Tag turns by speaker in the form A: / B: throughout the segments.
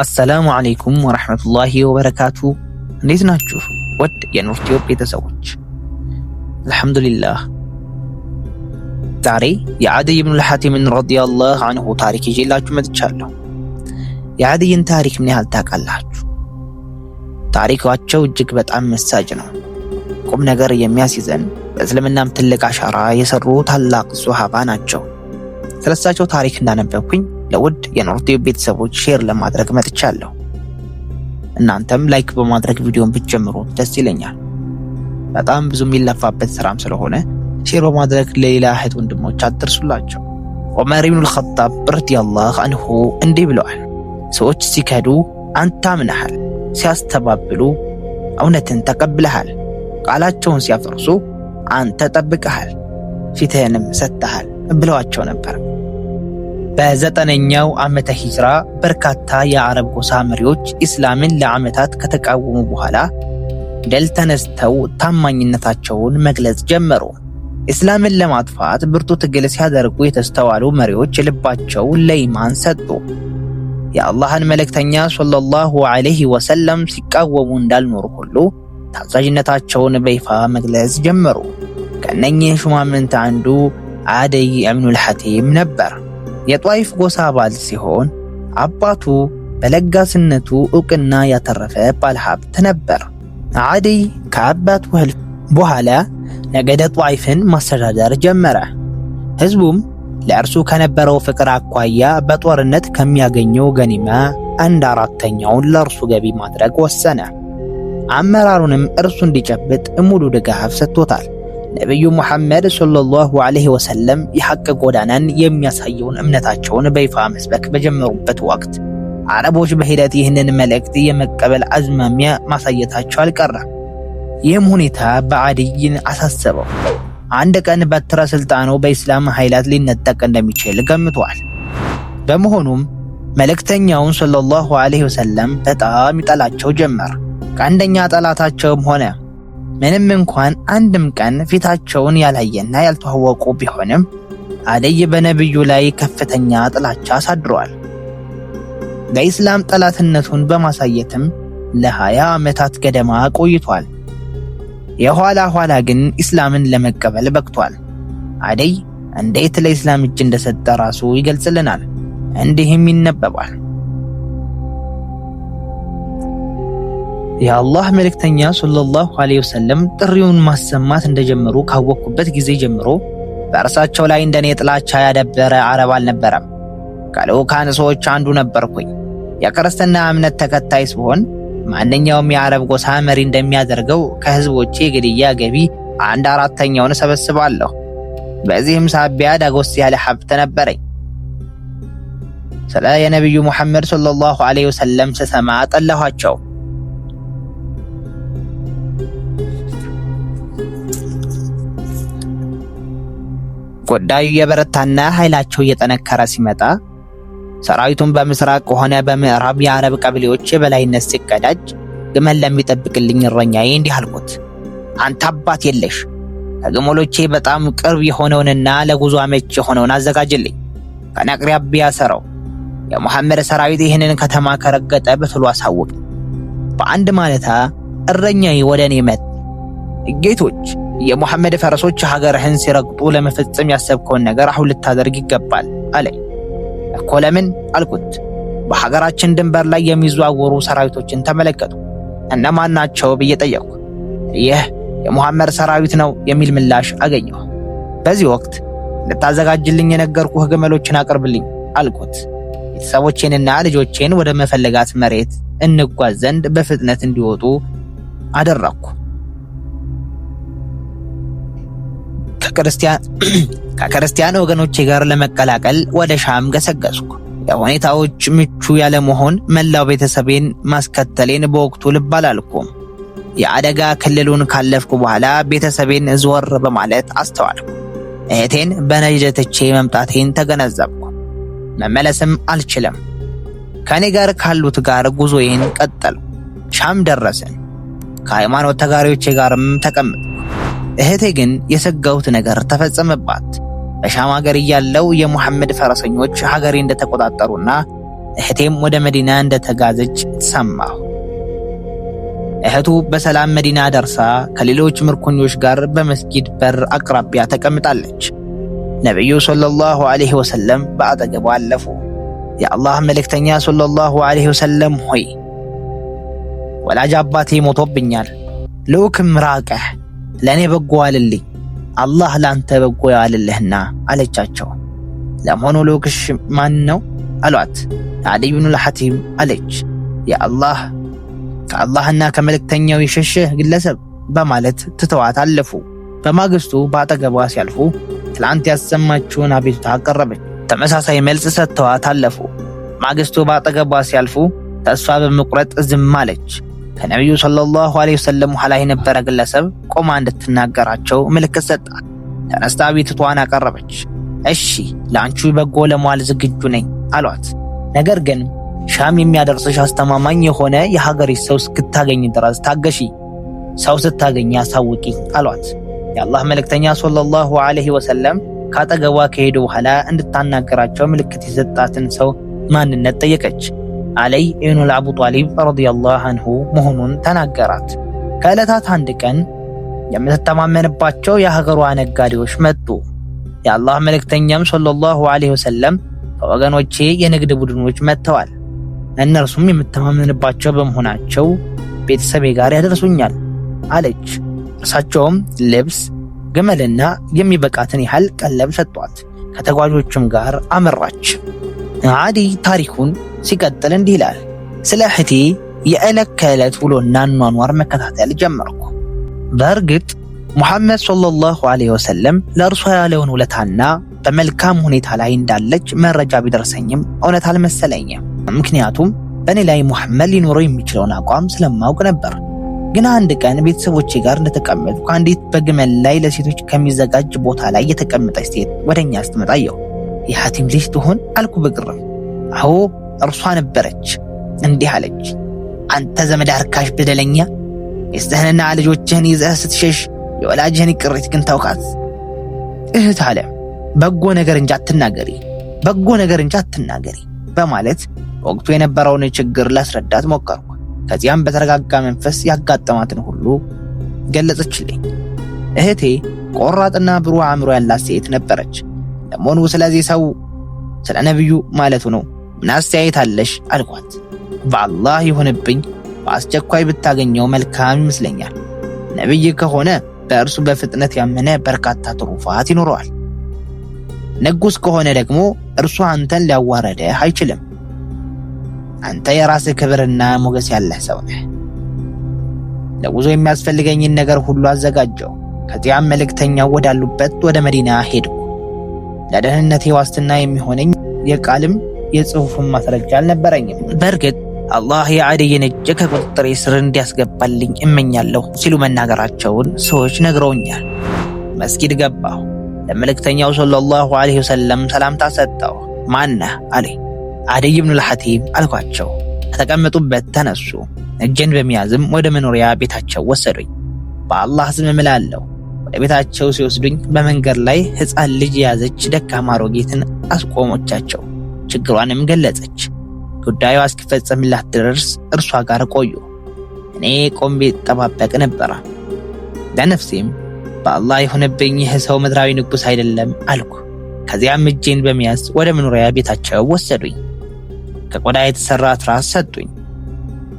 A: السلام عليكم ورحمة الله وبركاته። እንዴት ናችሁ? ውድ የኑር ቲዩብ ቤተሰቦች፣ الحمد لله። ዛሬ የዓዲይ ብኑል ሐቲምን رضي الله عنه ታሪክ ይዤላችሁ መጥቻለሁ። የዓዲይን ታሪክ ምን ያህል ታውቃላችሁ? ታሪካቸው እጅግ በጣም መሳጭ ነው። ቁም ነገር የሚያስይዘን በእስልምናም ትልቅ አሻራ የሰሩ ታላቅ ሱሐባ ናቸው። ስለሳቸው ታሪክ እንዳነበብኩኝ ለውድ የኑር ቲዩብ ቤተሰቦች share ለማድረግ መጥቻለሁ። እናንተም like በማድረግ ቪዲዮን ብትጀምሩት ደስ ይለኛል። በጣም ብዙ የሚለፋበት ስራም ስለሆነ share በማድረግ ለሌላ እህት ወንድሞች አድርሱላቸው። ዑመር ኢብኑል ኸጣብ رضي الله عنه እንዲህ ብለዋል። ሰዎች ሲከዱ አንተ አምነሃል፣ ሲያስተባብሉ እውነትን ተቀብለሃል፣ ቃላቸውን ሲያፈርሱ አንተ ጠብቀሃል፣ ፊትህንም ሰጥተሃል ብለዋቸው ነበር። በ9ኛው ዓመተ ሂጅራ በርካታ የአረብ ጎሳ መሪዎች ኢስላምን ለዓመታት ከተቃወሙ በኋላ ድል ተነስተው ታማኝነታቸውን መግለጽ ጀመሩ። ኢስላምን ለማጥፋት ብርቱ ትግል ሲያደርጉ የተስተዋሉ መሪዎች ልባቸው ለኢማን ሰጡ። የአላህን መልእክተኛ ሰለላሁ ዐለይሂ ወሰለም ሲቃወሙ እንዳልኖሩ ሁሉ ታዛዥነታቸውን በይፋ መግለጽ ጀመሩ። ከእነኚህ ሹማምንት አንዱ ዓዲይ ኢብኑል ሐቲም ነበር። የጧይፍ ጎሳ አባል ሲሆን አባቱ በለጋስነቱ እውቅና ያተረፈ ባለሀብት ነበር። ዓዲይ ከአባቱ ህልፈት በኋላ ነገደ ጧይፍን ማስተዳደር ጀመረ። ህዝቡም ለእርሱ ከነበረው ፍቅር አኳያ በጦርነት ከሚያገኘው ገኒማ 1/4ኛውን ለእርሱ ገቢ ማድረግ ወሰነ። አመራሩንም እርሱ እንዲጨብጥ ሙሉ ድጋፍ ሰጥቶታል። ነቢዩ ሙሐመድ ሰለላሁ ዐለይሂ ወሰለም የሐቅ ጎዳናን የሚያሳየውን እምነታቸውን በይፋ መስበክ በጀመሩበት ወቅት አረቦች በሂደት ይህንን መልእክት የመቀበል አዝማሚያ ማሳየታቸው አልቀረም። ይህም ሁኔታ በዓዲይን አሳሰበው። አንድ ቀን በትረ ስልጣኑ በኢስላም ኃይላት ሊነጠቅ እንደሚችል ገምቷል። በመሆኑም መልእክተኛውን ሰለላሁ ዐለይሂ ወሰለም በጣም ይጠላቸው ጀመር። ቀንደኛ ጠላታቸውም ሆነ። ምንም እንኳን አንድም ቀን ፊታቸውን ያላየና ያልተዋወቁ ቢሆንም ዓዲይ በነቢዩ ላይ ከፍተኛ ጥላቻ አሳድሯል። ለኢስላም ጠላትነቱን በማሳየትም ለ20 ዓመታት ገደማ ቆይቷል። የኋላ ኋላ ግን ኢስላምን ለመቀበል በቅቷል። ዓዲይ እንዴት ለኢስላም እጅ እንደሰጠ ራሱ ይገልጽልናል። እንዲህም ይነበባል። የአላህ መልእክተኛ ሰለላሁ ዐለይሂ ወሰለም ጥሪውን ማሰማት እንደጀመሩ ካወቅኩበት ጊዜ ጀምሮ በእርሳቸው ላይ እንደኔ ጥላቻ ያደበረ አረብ አልነበረም። ከልዑካን ሰዎች አንዱ ነበርኩኝ። የክርስትና እምነት ተከታይ ስሆን ማንኛውም የአረብ ጎሳ መሪ እንደሚያደርገው ከህዝቦቼ ግድያ ገቢ 1/4ኛውን እሰበስባለሁ። በዚህም ሳቢያ ዳጎስ ያለ ሀብት ነበረኝ። ስለ የነቢዩ ሙሐመድ ሰለላሁ ዐለይሂ ወሰለም ስሰማ ጠላኋቸው። ጉዳዩ የበረታና ኃይላቸው እየጠነከረ ሲመጣ ሰራዊቱን በምስራቅ ሆነ በምዕራብ የአረብ ቀበሌዎች የበላይነት ሲቀዳጅ ግመል ለሚጠብቅልኝ እረኛዬ እንዲህ አልኩት። አንተ አባት የለሽ፣ ከግመሎቼ በጣም ቅርብ የሆነውንና ለጉዞ አመች የሆነውን አዘጋጅልኝ። ከአቅራቢያ ሰረው የሙሐመድ ሰራዊት ይህንን ከተማ ከረገጠ በቶሎ አሳውቅ። በአንድ ማለታ እረኛዬ ወደ እኔ መጣ። ጌቶች፣ የሙሐመድ ፈረሶች ሀገርህን ሲረግጡ ለመፈጸም ያሰብከውን ነገር አሁን ልታደርግ ይገባል አለኝ። እኮ ለምን አልኩት። በሀገራችን ድንበር ላይ የሚዘዋወሩ ሰራዊቶችን ተመለከቱ። እነማን ናቸው ብዬ ጠየቅኩ። ይህ የሙሐመድ ሰራዊት ነው የሚል ምላሽ አገኘሁ። በዚህ ወቅት ልታዘጋጅልኝ የነገርኩህ ግመሎችን አቅርብልኝ አልኩት። ቤተሰቦቼንና ልጆቼን ወደ መፈለጋት መሬት እንጓዝ ዘንድ በፍጥነት እንዲወጡ አደረግኩ። ከክርስቲያን ወገኖቼ ጋር ለመቀላቀል ወደ ሻም ገሰገስኩ። የሁኔታዎች ምቹ ያለመሆን መላው ቤተሰቤን ማስከተሌን በወቅቱ ልብ አላልኩም። የአደጋ ክልሉን ካለፍኩ በኋላ ቤተሰቤን ዞር በማለት አስተዋልኩ። እህቴን በነጅድ ትቼ መምጣቴን ተገነዘብኩ። መመለስም አልችልም። ከእኔ ጋር ካሉት ጋር ጉዞዬን ቀጠልኩ። ሻም ደረስን። ከሃይማኖት ተጋሪዎቼ ጋርም ተቀመጥኩ። እህቴ ግን የሰጋሁት ነገር ተፈጸመባት። በሻም ሀገር እያለው የሙሐመድ ፈረሰኞች ሀገሬ እንደተቆጣጠሩና እህቴም ወደ መዲና እንደተጋዘች ሰማሁ። እህቱ በሰላም መዲና ደርሳ ከሌሎች ምርኮኞች ጋር በመስጊድ በር አቅራቢያ ተቀምጣለች። ነቢዩ ሰለላሁ ዐለይሂ ወሰለም በአጠገቧ አለፉ። የአላህ መልእክተኛ ሰለላሁ ዐለይሂ ወሰለም ሆይ፣ ወላጅ አባቴ ሞቶብኛል፣ ልዑክም ራቀህ፣ ለእኔ በጎ ዋልልኝ፣ አላህ ለአንተ በጎ ያዋልልህና አለቻቸው። ለመሆኑ ልዑክሽ ማን ነው አሏት። ዓዲይ ብኑል ሐቲም አለች። የአላህ ከአላህና ከመልእክተኛው የሸሸ ግለሰብ በማለት ትተዋት አለፉ። በማግስቱ በአጠገቧ ሲያልፉ ትላንት ያሰማችውን አቤቱታ አቀረበች። ተመሳሳይ መልስ ሰጥተዋት አለፉ። ማግስቱ በአጠገቧ ሲያልፉ ተስፋ በመቁረጥ ዝም አለች። ከነቢዩ ሰለላሁ ዐለይሂ ወሰለም ኋላ የነበረ ግለሰብ ቆማ እንድትናገራቸው ምልክት ሰጣት። ተነስታ አቤቱታዋን አቀረበች። እሺ ለአንቺ በጎ ለመዋል ዝግጁ ነኝ አሏት። ነገር ግን ሻም የሚያደርስሽ አስተማማኝ የሆነ የሀገሪቱ ሰው እስክታገኝ ድረስ ታገሺ፣ ሰው ስታገኝ አሳውቂ አሏት። የአላህ መልእክተኛ ሰለላሁ ዐለይሂ ወሰለም ካጠገቧ ከሄዱ በኋላ እንድታናገራቸው ምልክት የሰጣትን ሰው ማንነት ጠየቀች። አለይ ኢብኑል አቡ ጣሊብ ረዲየላሁ አንሁ መሆኑን ተናገራት። ከዕለታት አንድ ቀን የምትተማመንባቸው የሀገሯ ነጋዴዎች መጡ። የአላህ መልእክተኛም ሰለላሁ ዐለይሂ ወሰለም ከወገኖቼ የንግድ ቡድኖች መጥተዋል፣ እነርሱም የምተማመንባቸው በመሆናቸው ቤተሰቤ ጋር ያደርሱኛል አለች። እርሳቸውም ልብስ፣ ግመልና የሚበቃትን ያህል ቀለብ ሰጧት። ከተጓዦቹም ጋር አመራች። ዓዲይ ታሪኩን ሲቀጥል እንዲህ ይላል። ስለ እህቴ የዕለት ከዕለት ውሎና ኗኗር መከታተል ጀመርኩ። በእርግጥ ሙሐመድ ሰለላሁ ዐለይሂ ወሰለም ለእርሷ ያለውን ውለታና በመልካም ሁኔታ ላይ እንዳለች መረጃ ቢደርሰኝም እውነት አልመሰለኝም። ምክንያቱም በእኔ ላይ ሙሐመድ ሊኖረው የሚችለውን አቋም ስለማውቅ ነበር። ግን አንድ ቀን ቤተሰቦቼ ጋር እንደተቀመጥኩ አንዲት በግመል ላይ ለሴቶች ከሚዘጋጅ ቦታ ላይ የተቀመጠች ሴት ወደኛ ስትመጣ አየሁ። የሐቲም ልጅ ትሆን አልኩ በግርም። አዎ እርሷ ነበረች። እንዲህ አለች፣ አንተ ዘመድ አርካሽ በደለኛ፣ ሚስትህንና ልጆችህን ይዘህ ስትሸሽ የወላጅህን ቅሪት ግን ታውካት። እህት አለ በጎ ነገር እንጂ አትናገሪ፣ በጎ ነገር እንጂ አትናገሪ በማለት ወቅቱ የነበረውን ችግር ላስረዳት ሞከርኩ። ከዚያም በተረጋጋ መንፈስ ያጋጠማትን ሁሉ ገለጸችልኝ። እህቴ ቆራጥና ብሩህ አእምሮ ያላት ሴት ነበረች። ለመሆኑ ስለዚህ ሰው ስለ ነቢዩ ማለቱ ነው ምን አስተያየት አለሽ? አልኳት። በአላህ ይሁንብኝ በአስቸኳይ ብታገኘው መልካም ይመስለኛል። ነቢይ ከሆነ በእርሱ በፍጥነት ያመነ በርካታ ትሩፋት ይኖረዋል። ንጉሥ ከሆነ ደግሞ እርሱ አንተን ሊያዋረደህ አይችልም። አንተ የራስህ ክብርና ሞገስ ያለህ ሰው ነህ። ለጉዞ የሚያስፈልገኝን ነገር ሁሉ አዘጋጀው። ከዚያም መልእክተኛው ወዳሉበት ወደ መዲና ሄድኩ። ለደህንነቴ ዋስትና የሚሆነኝ የቃልም የጽሑፍን ማስረጃ አልነበረኝም። በእርግጥ አላህ የዓዲይን እጅ ከቁጥጥሬ ስር እንዲያስገባልኝ እመኛለሁ ሲሉ መናገራቸውን ሰዎች ነግረውኛል። መስጊድ ገባሁ። ለመልእክተኛው ሰለላሁ ዐለይሂ ወሰለም ሰላምታ ሰጠሁ። ማነህ አለኝ። ዓዲይ ብኑል ሐቲም አልኳቸው። ከተቀመጡበት ተነሱ። እጄን በመያዝም ወደ መኖሪያ ቤታቸው ወሰዱኝ። በአላህ ስም እምላለሁ፣ ወደ ቤታቸው ሲወስዱኝ በመንገድ ላይ ሕፃን ልጅ የያዘች ደካማ አሮጊትን አስቆሞቻቸው። ችግሯንም ገለጸች። ጉዳዩ እስኪፈጸምላት ድረስ እርሷ ጋር ቆዩ። እኔ ቆሜ እጠባበቅ ነበረ። ለነፍሴም በአላህ የሆነብኝ ይህ ሰው ምድራዊ ንጉሥ አይደለም አልኩ። ከዚያም እጄን በመያዝ ወደ መኖሪያ ቤታቸው ወሰዱኝ። ከቆዳ የተሰራ ትራስ ሰጡኝ።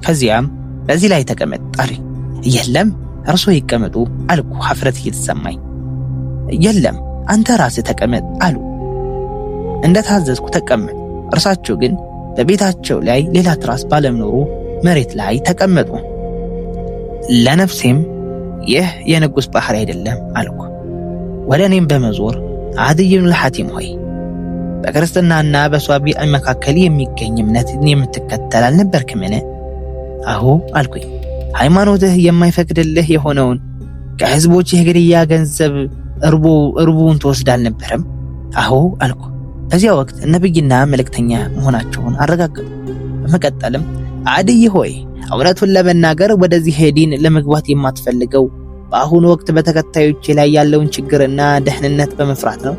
A: ከዚያም በዚህ ላይ ተቀመጥ አሉኝ። የለም እርሶ ይቀመጡ አልኩ፣ ሀፍረት እየተሰማኝ። የለም አንተ ራስህ ተቀመጥ አሉ። እንደታዘዝኩ ተቀመጥ። እርሳቸው ግን በቤታቸው ላይ ሌላ ትራስ ባለመኖሩ መሬት ላይ ተቀመጡ። ለነፍሴም ይህ የንጉሥ ባህሪ አይደለም አልኩ። ወደ እኔም በመዞር ዓዲይ ብኑል ሐቲም ሆይ በክርስትናና በሷቢዕ መካከል የሚገኝ እምነት የምትከተል አልነበርክምን? አሁ አልኩኝ። ሃይማኖትህ የማይፈቅድልህ የሆነውን ከህዝቦችህ ግድያ ገንዘብ እርቡን ትወስድ አልነበረም? አሁ አልኩ። በዚያ ወቅት ነብይና መልእክተኛ መሆናቸውን አረጋገጡ። በመቀጠልም ዓዲይ ሆይ እውነቱን ለመናገር ወደዚህ ዲን ለመግባት የማትፈልገው በአሁኑ ወቅት በተከታዮቼ ላይ ያለውን ችግርና ደህንነት በመፍራት ነው።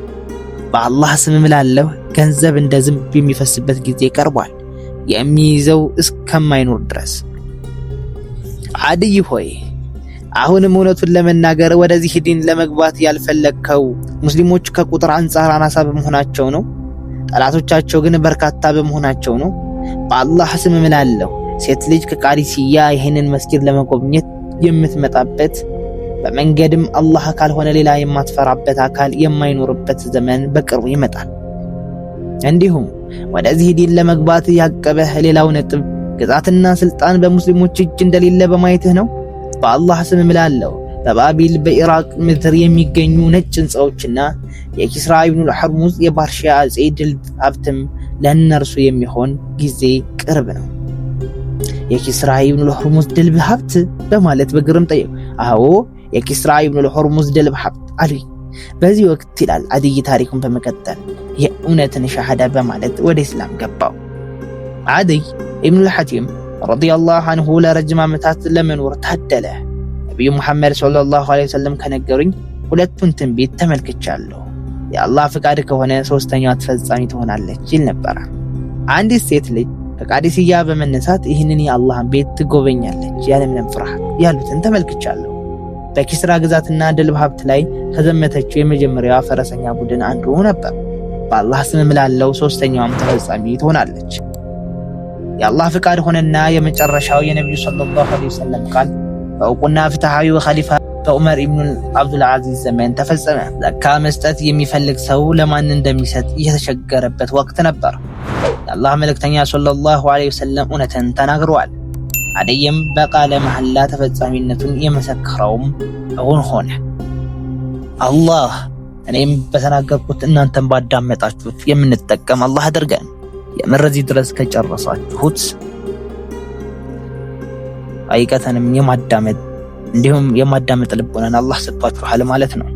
A: በአላህ ስም እምላለሁ ገንዘብ እንደ ዝንብ የሚፈስበት ጊዜ ቀርቧል። የሚይዘው እስከማይኖር ድረስ። አድይ ሆይ፣ አሁንም እውነቱን ለመናገር ወደዚህ ዲን ለመግባት ያልፈለግከው ሙስሊሞች ከቁጥር አንጻር አናሳ በመሆናቸው ነው? ጠላቶቻቸው ግን በርካታ በመሆናቸው ነው? በአላህ ስም እምላለሁ፣ ሴት ልጅ ከቃዲሲያ ይህንን መስጊድ ለመጎብኘት የምትመጣበት፣ በመንገድም አላህ ካልሆነ ሌላ የማትፈራበት አካል የማይኖርበት ዘመን በቅርቡ ይመጣል። እንዲሁም ወደዚህ ዲን ለመግባት ያቀበህ ሌላው ነጥብ ግዛትና ስልጣን በሙስሊሞች እጅ እንደሌለ በማየትህ ነው። በአላህ ስም እምላለሁ፣ በባቢል በኢራቅ ምድር የሚገኙ ነጭ ህንፃዎችና የኪስራ ኢብኑል ሐርሙዝ የባርሺያ አጼ ድል ሀብትም ለእነርሱ የሚሆን ጊዜ ቅርብ ነው። የኪስራ ኢብኑል ሑርሙዝ ድልብ ሀብት በማለት በግርም ጠየቁ። አዎ፣ የኪስራ ኢብኑል ሑርሙዝ ድልብ ሀብት አሉኝ። በዚህ ወቅት ይላል አድይ ታሪኩን በመቀጠል፣ የእውነትን ሻሃዳ በማለት ወደ እስላም ገባው። አድይ ኢብኑል ሐቲም رضي الله عنه ለረጅም ዓመታት ለመኖር ታደለ። ነቢዩ ሙሐመድ صلى الله عليه وسلم ከነገሩኝ ሁለቱን ትንቢት ተመልክቻለሁ። የአላህ ፍቃድ ከሆነ ሶስተኛዋ ተፈጻሚ ትሆናለች ይል ነበረ። አንዲት ሴት ልጅ ከቃዲስያ በመነሳት ይህንን የአላህን ቤት ትጎበኛለች ያለምንም ፍርሃት ያሉትን ተመልክቻለሁ። በኪስራ ግዛትና ድልብ ሀብት ላይ ከዘመተችው የመጀመሪያዋ ፈረሰኛ ቡድን አንዱ ነበር። በአላህ ስም እምላለሁ፣ ሶስተኛዋም ተፈጻሚ ትሆናለች። የአላህ ፍቃድ ሆነና የመጨረሻው የነቢዩ صلى الله عليه وسلم ቃል በእውቁና ፍትሐዊው ኸሊፋ በዑመር ኢብኑ አብዱልዓዚዝ ዘመን ተፈጸመ። ዘካ መስጠት የሚፈልግ ሰው ለማን እንደሚሰጥ የተቸገረበት ወቅት ነበር። የአላህ መልእክተኛ صلى الله عليه وسلم እውነትን ተናግረዋል። አደይም በቃለ መሐላ ተፈጻሚነቱን የመሰከረውም እውን ሆነ። አላህ እኔም በተናገርኩት እናንተም ባዳመጣችሁት የምንጠቀም አላህ አድርገን። የምር እዚህ ድረስ ከጨረሳችሁት ሐቂቀተንም የማዳመጥ እንዲሁም የማዳመጥ ልቦናን አላህ ሰጥቷችኋል ማለት ነው።